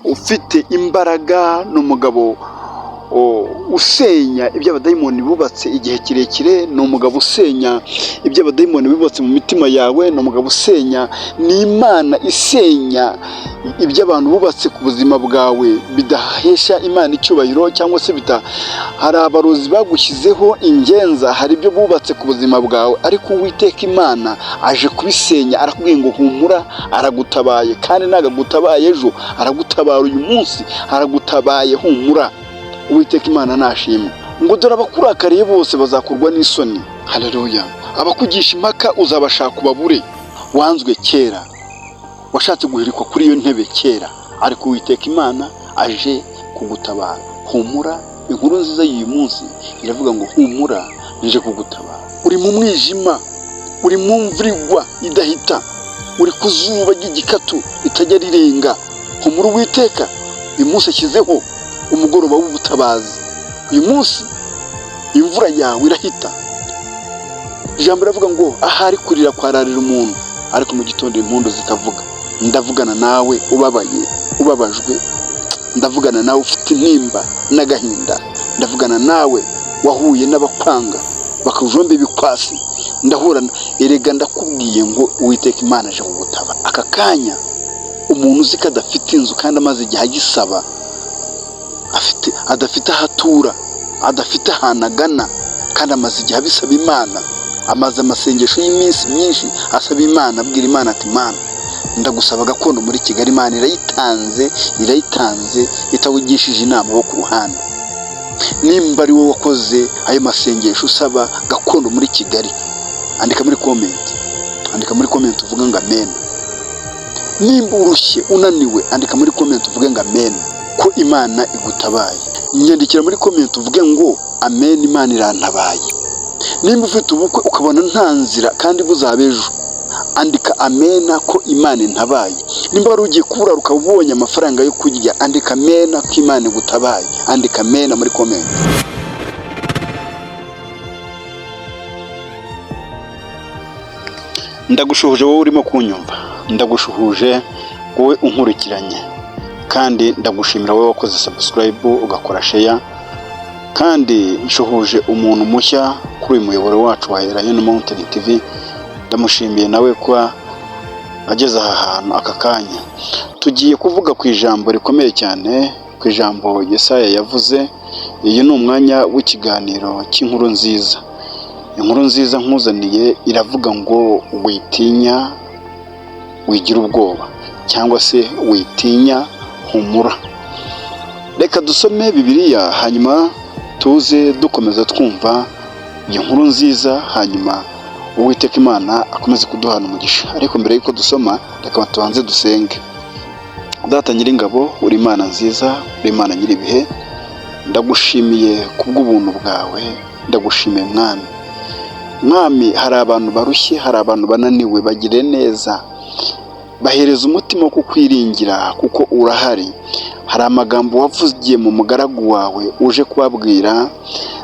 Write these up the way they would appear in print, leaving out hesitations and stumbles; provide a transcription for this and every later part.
ufite imbaraga, ni umugabo usenya ibyo abadayimoni bubatse igihe kirekire, ni umugabo usenya ibyo abadayimoni bubatse mu mitima yawe, ni umugabo usenya, ni Imana isenya ibyo abantu bubatse ku buzima bwawe bidahesha Imana icyubahiro, cyangwa se hari abarozi bagushyizeho ingenza, hari ibyo bubatse ku buzima bwawe, ariko Uwiteka Imana aje kubisenya, arakubwiye ngo humura, aragutabaye, kandi ntabwo agutabaye ejo, aragutabara uyu munsi, aragutabaye, humura. Uwiteka Imana nashimwe. Ngo dore abakurakariye bose bazakurwa n'isoni. Haleluya. Abakugisha impaka uzabashaka ubabure. Wanzwe kera, washatse guhirikwa kuri iyo ntebe kera, ariko Uwiteka Imana aje kugutabara. Humura, inkuru nziza y'uyu munsi iravuga ngo humura, nje kugutabara. Uri mu mwijima, uri mu mvura igwa idahita, uri ku zuba ry'igikatu ritajya rirenga. Humura, Uwiteka uyu munsi ashyizeho umugoroba w'ubutabazi. Uyu munsi imvura yawe irahita. Ijambo riravuga ngo ahari kurira kwararira umuntu, ariko mu gitondo impundu zikavuga. Ndavugana nawe ubabaye, ubabajwe, ndavugana nawe ufite intimba n'agahinda, ndavugana nawe wahuye n'abakwanga bakujomba ibikwasi, ndahura erega ndakubwiye ngo Uwiteka Imana aje kugutaba. Aka kanya umuntu uzi ko adafite inzu kandi amaze igihe agisaba, afite adafite aho atura, adafite ahantu agana, kandi amaze igihe abisaba Imana, amaze amasengesho y'iminsi myinshi asaba Imana, abwira Imana ati Mana ndagusaba gakondo muri Kigali. Imana irayitanze, irayitanze itawugishije inama bo ku ruhande. Nimba ari wowe wakoze ayo masengesho usaba gakondo muri Kigali, andika muri comment, andika muri comment uvuge ngo amen. Nimba urushye unaniwe, andika muri comment uvuge ngo amen ko Imana igutabaye. Nyandikira muri comment uvuge ngo amen, Imana irantabaye. Nimba ufite ubukwe ukabona nta nzira kandi buzaba ejo, andika amena ko Imana intabaye. Nimba wari ugiye kuburara ukaba ubonye amafaranga yo kurya, andika amena ko Imana igutabaye. Andika amena muri comment. Ndagushuhuje wowe urimo kunyumva, ndagushuhuje wowe unkurikiranye, kandi ndagushimira wowe wakoze subscribe ugakora share, kandi nshuhuje umuntu mushya kuri uyu muyoboro wacu wa Elayono Mountain TV, ndamushimiye nawe kuba ageze aha hantu aka kanya. Tugiye kuvuga ku ijambo rikomeye cyane, ku ijambo Yesaya yavuze. Iyi ni umwanya w'ikiganiro cy'inkuru nziza. Inkuru nziza nkuzaniye iravuga ngo witinya, wigira ubwoba, cyangwa se witinya, humura. Reka dusome Bibiliya, hanyuma tuze dukomeza twumva iyo nkuru nziza, hanyuma Uwiteka Imana akomeze kuduhana umugisha. Ariko mbere y'uko dusoma, reka tubanze dusenge. Data Nyiringabo, uri Imana nziza, uri Imana nyir'ibihe, ndagushimiye kubw'ubuntu bwawe, ndagushimiye Mwami. Mwami, hari abantu barushye, hari abantu bananiwe, bagire neza, bahereza umutima wo kukwiringira kuko urahari. Hari amagambo wavugiye mu mugaragu wawe uje kubabwira,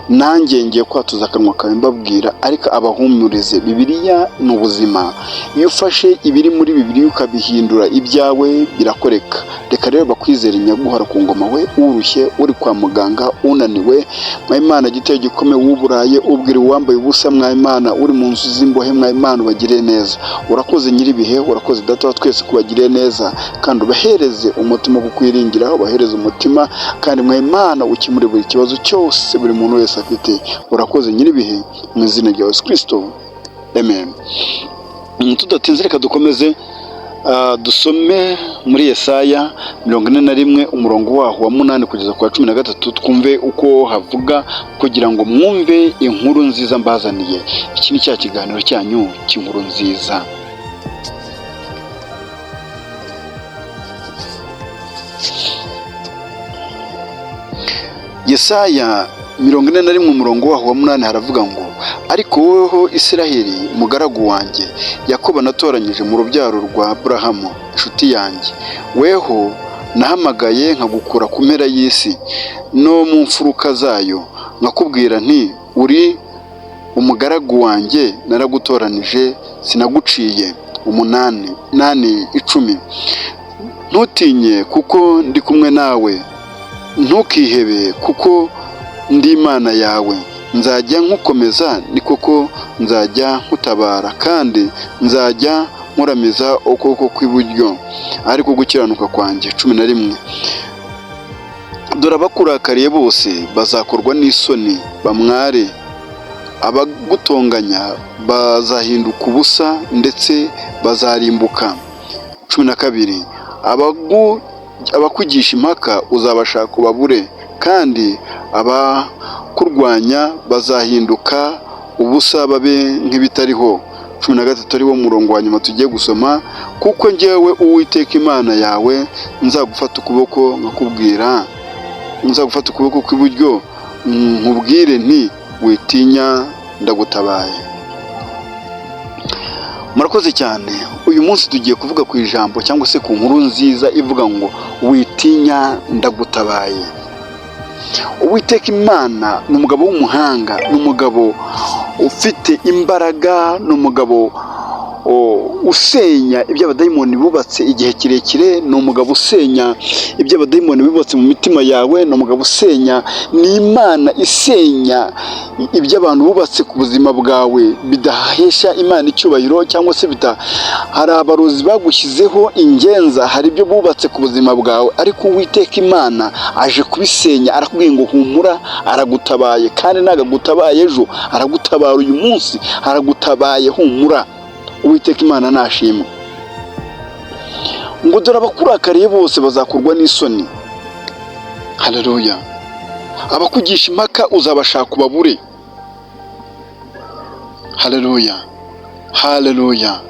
nanjye ngiye kwatuza akanwa kawe mbabwira, ariko abahumurize. Bibiliya ni ubuzima. Iyo ufashe ibiri muri Bibiliya ukabihindura ibyawe birakoreka. Reka rero bakwizere nyaguhora ku ngoma, we urushye, uri kwa muganga, unaniwe, Mwayimana giteye gikome, wuburaye, ubwira uwambaye ubusa, Mwayimana uri mu nzu z'imbohe, Mwayimana ubagirire neza. Urakoze nyir'ibihe, urakoze Data wa twese kubagiriye neza, kandi ubahereze umutima wo kukwiringira, ubahereze umutima, kandi Mwayimana ukemure buri kibazo cyose buri muntu wese afite. Urakoze nyir'ibihe, mu izina rya Yesu Kristo, amen. Tudatinze reka dukomeze dusome muri Yesaya 41 umurongo waho wa 8 kugeza ku wa 13, twumve uko havuga kugira ngo mwumve inkuru nziza mbazaniye. Iki ni cya kiganiro cyanyu cy'inkuru nziza. Yesaya 41 umurongo waho wa 8 haravuga ngo ariko woweho Isiraheli mugaragu wanjye, Yakobo natoranyije mu rubyaro rwa Aburahamu inshuti yanjye, weho nahamagaye nkagukura ku mpera y'isi no mu mfuruka zayo, nkakubwira nti uri umugaragu wanjye, naragutoranije sinaguciye. 8 8 10. Ntutinye kuko ndi kumwe nawe, ntukihebe kuko ndi Imana yawe. Nzajya nkukomeza, ni koko nzajya nkutabara, kandi nzajya nkuramiza ukuboko kw'iburyo, ariko gukiranuka kwanjye. 11. Dore abakurakariye bose bazakorwa n'isoni bamware, abagutonganya bazahinduka ubusa ndetse bazarimbuka. 12. Abakugisha impaka uzabashaka ubabure, kandi abakurwanya bazahinduka ubusa babe nk'ibitariho. 13, ari wo murongo wa nyuma tugiye gusoma: kuko njyewe Uwiteka Imana yawe nzagufata ukuboko nkakubwira, nzagufata ukuboko kw'iburyo nkubwire nti: witinya, ndagutabaye. Murakoze cyane. Uyu munsi tugiye kuvuga ku ijambo cyangwa se ku nkuru nziza ivuga ngo: witinya, ndagutabaye. Uwiteka Imana ni umugabo w'umuhanga, ni umugabo ufite imbaraga, ni umugabo usenya ibyo abadayimoni bubatse igihe kirekire, ni umugabo usenya ibyo abadayimoni bubatse mu mitima yawe, ni umugabo usenya, ni Imana isenya ibyo abantu bubatse ku buzima bwawe bidahesha Imana icyubahiro cyangwa se bita. Hari abarozi bagushyizeho ingenza, hari ibyo bubatse ku buzima bwawe, ariko Uwiteka Imana aje kubisenya. Arakubwiye ngo humura, aragutabaye, kandi ntabwo agutabaye ejo, aragutabara uyu munsi, aragutabaye. Humura, Uwiteka Imana nashimwe. Ngo dore abakurakariye bose bazakorwa n'isoni. Haleluya. Abakugisha impaka uzabashaka ubabure. Haleluya, haleluya.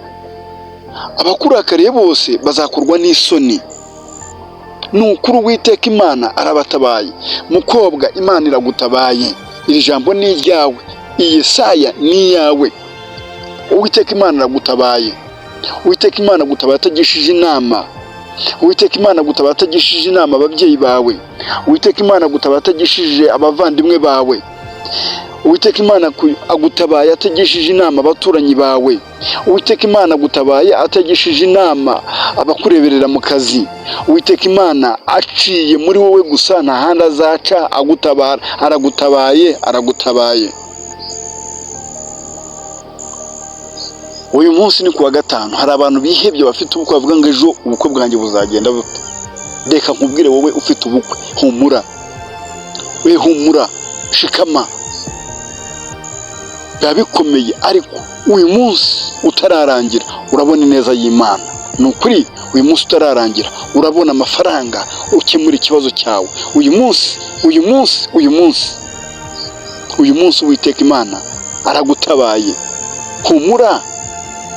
Abakurakariye bose bazakorwa n'isoni. Ni ukuri, Uwiteka Imana arabatabaye. Mukobwa, Imana iragutabaye. Iri jambo ni iryawe, iyi saya ni iyawe. Uwiteka Imana aragutabaye. Uwiteka Imana agutabaye atagishije inama. Uwiteka Imana agutabaye atagishije inama ababyeyi bawe. Uwiteka Imana agutabaye atagishije abavandimwe bawe. Uwiteka Imana agutabaye atagishije inama abaturanyi bawe. Uwiteka Imana agutabaye atagishije inama abakureberera mu kazi. Uwiteka Imana aciye muri wowe gusa, nta handi azaca agutabara. Aragutabaye, aragutabaye. Uyu munsi ni kuwa gatanu. Hari abantu bihebye bafite ubukwe, bavuga ngo: ejo ubukwe bwanjye buzagenda bute? Reka nkubwire wowe ufite ubukwe, humura, we humura, shikama. Biba bikomeye, ariko uyu munsi utararangira urabona ineza y'Imana. Ni ukuri, uyu munsi utararangira urabona amafaranga ukemura ikibazo cyawe. Uyu munsi, uyu munsi, uyu munsi, uyu munsi Uwiteka Imana aragutabaye. Humura.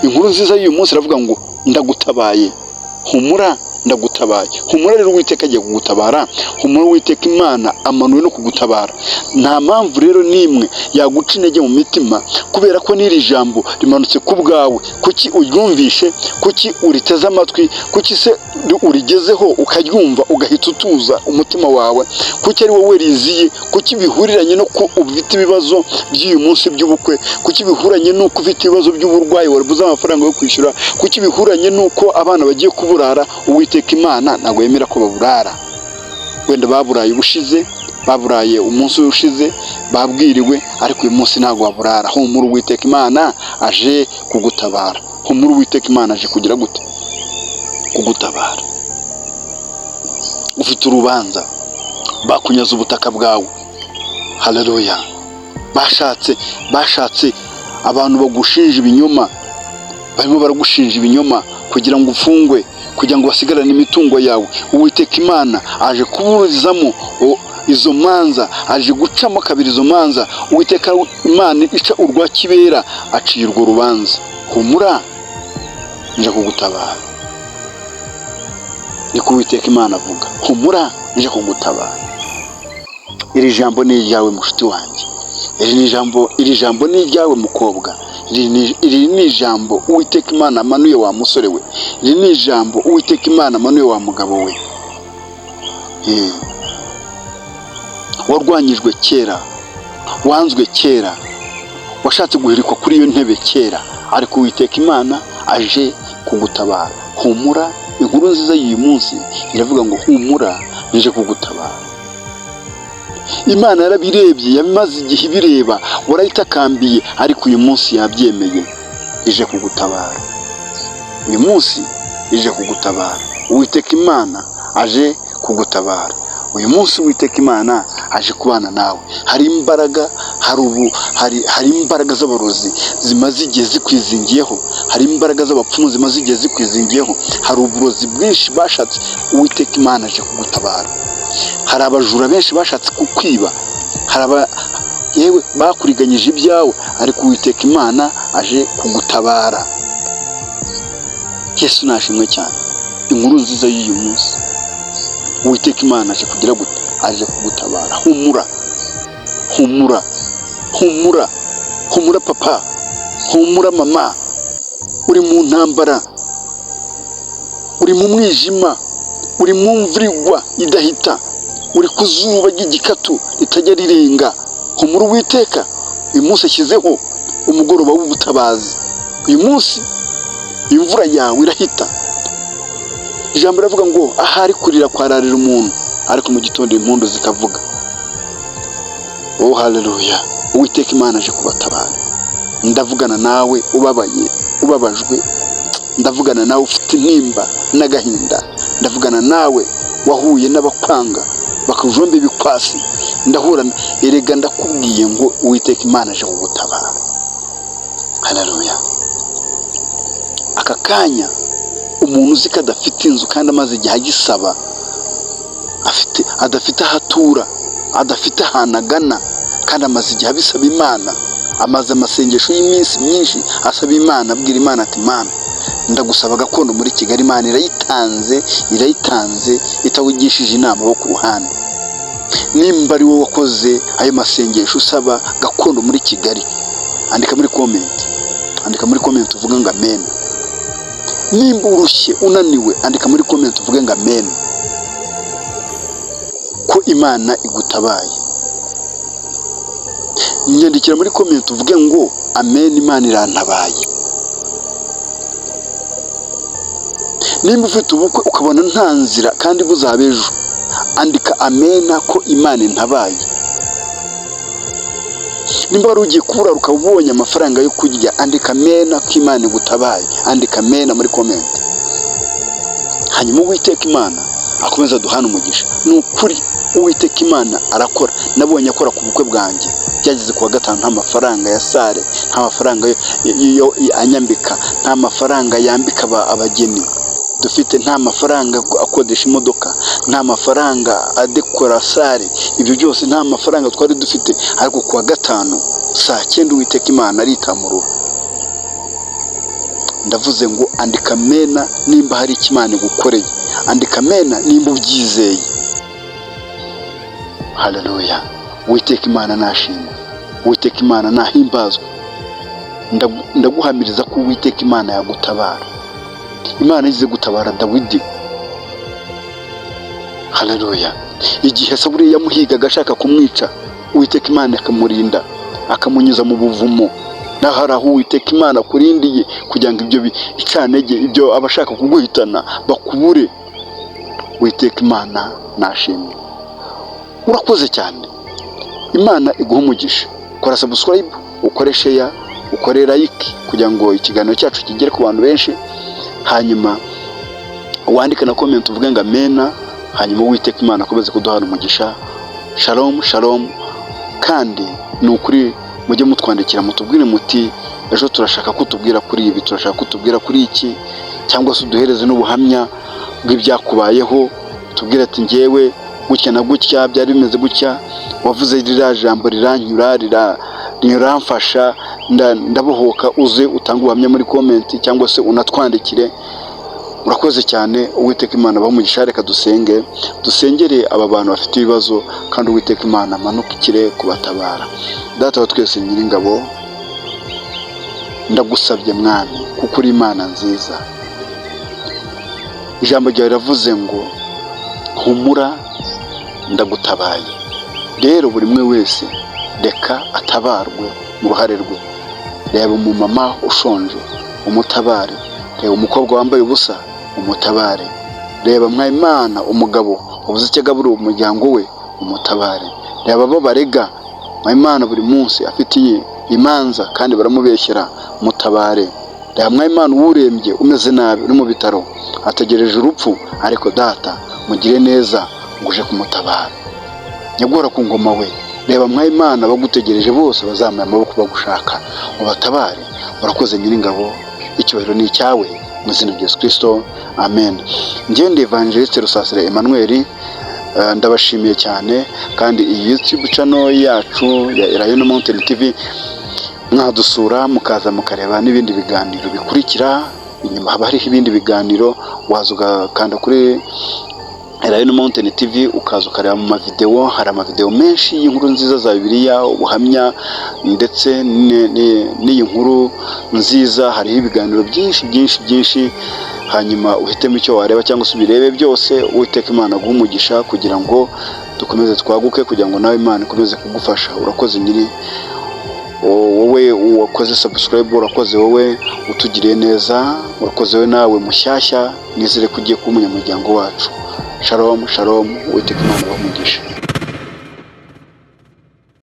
Inkuru nziza y'uyu munsi iravuga ngo: ndagutabaye, humura, ndagutabaye. Humura rero, Uwiteka agiye kugutabara. Humura, Uwiteka Imana amanuwe no kugutabara. Nta mpamvu rero n'imwe yaguca intege mu mitima, kubera ko n'iri jambo rimanutse ku bwawe. Kuki uryumvishe? Kuki uriteze amatwi? Kuki se urigezeho ukaryumva ugahita utuza umutima wawe? Kuki ari wowe riziye? Kuki bihuriranye no ko ufite ibibazo by'uyu munsi by'ubukwe? Kuki bihuranye n'uko ufite ibibazo by'uburwayi wabuze amafaranga yo kwishyura? Kuki bihuranye n'uko abana bagiye kuburara? Uwiteka Imana ntabwo yemera ko baburara. Wenda baburaye ubushize, baburaye umunsi ushize, babwiriwe, ariko uyu munsi ntabwo baburara. Humura, Uwiteka Imana aje kugutabara. Humura, Uwiteka Imana aje kugira gute? Kugutabara. Ufite urubanza, bakunyaze ubutaka bwawe. Haleluya. Bashatse abantu bagushinja ibinyoma, barimo baragushinja ibinyoma kugira ngo ufungwe, kugira ngo basigarane imitungo yawe. Uwiteka Imana aje kuburizamo izo manza, aje gucamo kabiri izo manza. Uwiteka Imana ica urwa kibera, aciye urwo rubanza. Humura, nje kugutabara, niko Uwiteka Imana avuga. Humura, nje kugutabara. Iri jambo ni iryawe, mushuti wanjye. Iri ni ijambo, iri jambo ni iryawe, mukobwa. Iri ni ijambo Uwiteka Imana amanuye, wa musore we. Iri ni ijambo Uwiteka Imana amanuye, wa mugabo we. Warwanyijwe kera, wanzwe kera, washatse guhirikwa kuri iyo ntebe kera, ariko Uwiteka Imana aje kugutabara. Humura. Inkuru nziza y'uyu munsi iravuga ngo humura, nje kugutabara. Imana yarabirebye, yamaze igihe ibireba, warayitakambiye, ariko uyu munsi yabyemeye, ije kugutabara. Uyu munsi ije kugutabara. Uwiteka Imana aje kugutabara. Uyu munsi Uwiteka Imana aje kubana nawe. Hari imbaraga, hari ubu, hari imbaraga z'abarozi zimaze igihe zikwizingiyeho, hari imbaraga z'abapfumu zimaze igihe zikwizingiyeho, hari uburozi bwinshi bashatse. Uwiteka Imana aje kugutabara. Hari abajura benshi bashatse kukwiba, hari aba yewe bakuriganyije ibyawe, ariko Uwiteka Imana aje kugutabara. Yesu nashimwe cyane. Inkuru nziza y'uyu munsi, Uwiteka Imana aje kugira gute? Aje kugutabara. Humura, humura, humura, humura papa, humura mama. Uri mu ntambara, uri mu mwijima, uri mu mvura igwa idahita, uri ku zuba ry'igikatu ritajya rirenga. Humura, Uwiteka uyu munsi ashyizeho umugoroba w'ubutabazi. Uyu munsi imvura yawe irahita. Ijambo riravuga ngo ahari kurira kwararira umuntu, ariko mu gitondo impundu zikavuga. Oh haleluya! Uwiteka Imana aje kubatabara. Ndavugana nawe ubabaye, ubabajwe. Ndavugana nawe ufite intimba n'agahinda. Ndavugana nawe wahuye n'abakwanga bakujomba ibikwasi. Ndahura erega, ndakubwiye ngo Uwiteka Imana aje kugutabara. Haleluya! Aka kanya umuntu uzi ko adafite inzu kandi amaze igihe agisaba, afite adafite aho atura, adafite ahantu agana, kandi amaze igihe abisaba Imana, amaze amasengesho y'iminsi myinshi asaba Imana, abwira Imana ati: "Imana, ndagusaba gakondo muri Kigali." Imana irayitanze, irayitanze itawugishije inama bo ku ruhande. Nimba ari wowe wakoze ayo masengesho usaba gakondo muri Kigali, andika muri comment, andika muri comment uvuge ngo amen. Nimba urushye, unaniwe, andika muri comment uvuge ngo amen, ko Imana igutabaye. Nyandikira muri comment uvuge ngo amen, Imana irantabaye. Nimba ufite ubukwe ukabona nta nzira kandi buzaba ejo, andika amena ko Imana intabaye. Nimba wari ugiye kubura ukaba ubonye amafaranga yo kurya, andika amena ko Imana igutabaye. Andika amena muri comment. Hanyuma Uwiteka Imana akomeza aduhane umugisha. Ni ukuri Uwiteka Imana arakora. Nabonye akora ku bukwe bwanjye. Byageze ku wa gatanu nta mafaranga ya salle, nta mafaranga yo anyambika, nta mafaranga yambika abageni dufite, nta mafaranga akodesha imodoka, nta mafaranga adekora salle, ibyo byose nta mafaranga twari dufite. Ariko ku wa gatanu saa 9 Uwiteka Imana aritamurura. Ndavuze ngo andika mena nimba hari icyo Imana igukoreye, andika mena nimba ubyizeye. Haleluya! Uwiteka Imana nashimwe, Uwiteka Imana nahimbazwe. Ndaguhamiriza ko Uwiteka Imana yagutabara. Imana ize gutabara Dawidi, haleluya, igihe Sawuli yamuhigaga ashaka kumwica, Uwiteka Imana akamurinda, akamunyuza mu buvumo. Naho hari aho Uwiteka Imana akurindiye kugira ngo ibyo bicantege, ibyo abashaka kuguhitana bakubure. Uwiteka Imana nashimwe. Urakoze cyane, Imana iguha umugisha. Kora subscribe, ukore share, ukore like kugira ngo ikiganiro cyacu kigere ku bantu benshi. Hanyuma wandike na comment uvuge ngo amena. Hanyuma Uwiteka Imana akomeze kuduhana umugisha. Shalom, shalom. Kandi ni ukuri mujye mutwandikira, mutubwire muti: "Ejo turashaka ko utubwira kuri ibi, turashaka ko utubwira kuri iki," cyangwa se uduhereze n'ubuhamya bw'ibyakubayeho. Tubwire ati: "Ngewe gutya na gutya byari bimeze gutya, wavuze ririya jambo riranyura, riramfasha, ndabohoka." Uze utange ubuhamya muri comment cyangwa se unatwandikire. Urakoze cyane. Uwiteka Imana abahe umugisha. Reka dusenge, dusengere aba bantu bafite ibibazo, kandi Uwiteka Imana amanukire kubatabara. Data wa twese, Nyiringabo, ndagusabye Mwami, kuko uri Imana nziza. Ijambo ryawe riravuze ngo humura, ndagutabaye. Rero buri umwe wese reka atabarwe mu ruhare rwe. Reba umumama ushonje, umutabare. Reba umukobwa wambaye ubusa. umutabare. Reba, Mwami Imana, umugabo wabuze icyo agaburira umuryango we, umutabare. Reba abo barega, Mwami Imana, buri munsi afitiye imanza kandi baramubeshyera, mutabare. Reba, Mwami Imana, uwurembye umeze nabi uri mu bitaro ategereje urupfu, ariko Data, mugire neza ngo uje kumutabara. Nyagora ku ngoma we, reba, Mwami Imana, bagutegereje bose bazamuye amaboko bagushaka, ubatabare. Urakoze Nyiringabo, icyubahiro ni icyawe, mu izina rya Yesu Kristo, amen. Ngende Evangeliste Rusasira Emmanuel, ndabashimiye cyane. Kandi iyi YouTube channel yacu ya Elayono Mountain TV, mwadusura mukaza mukareba n'ibindi biganiro bikurikira inyuma. Haba hariho ibindi biganiro, waza ugakanda kuri Elayono Mountain TV, ukaza ukareba mu mavideo. Hari amavideo menshi y'inkuru nziza za Bibiliya, ubuhamya, ndetse n'iyi nkuru nziza. Hariho ibiganiro byinshi byinshi byinshi, hanyuma uhitemo icyo wareba cyangwa se ubirebe byose. Uwiteka Imana aguhe umugisha kugira ngo dukomeze twaguke, kugira ngo nawe Imana ikomeze kugufasha. Urakoze nyiri wowe wakoze subscribe, urakoze wowe utugiriye neza, urakoze wowe nawe mushyashya. Nizere ko ugiye kuba umunyamuryango wacu. Shalom, shalom. Uwiteka Imana abahe umugisha.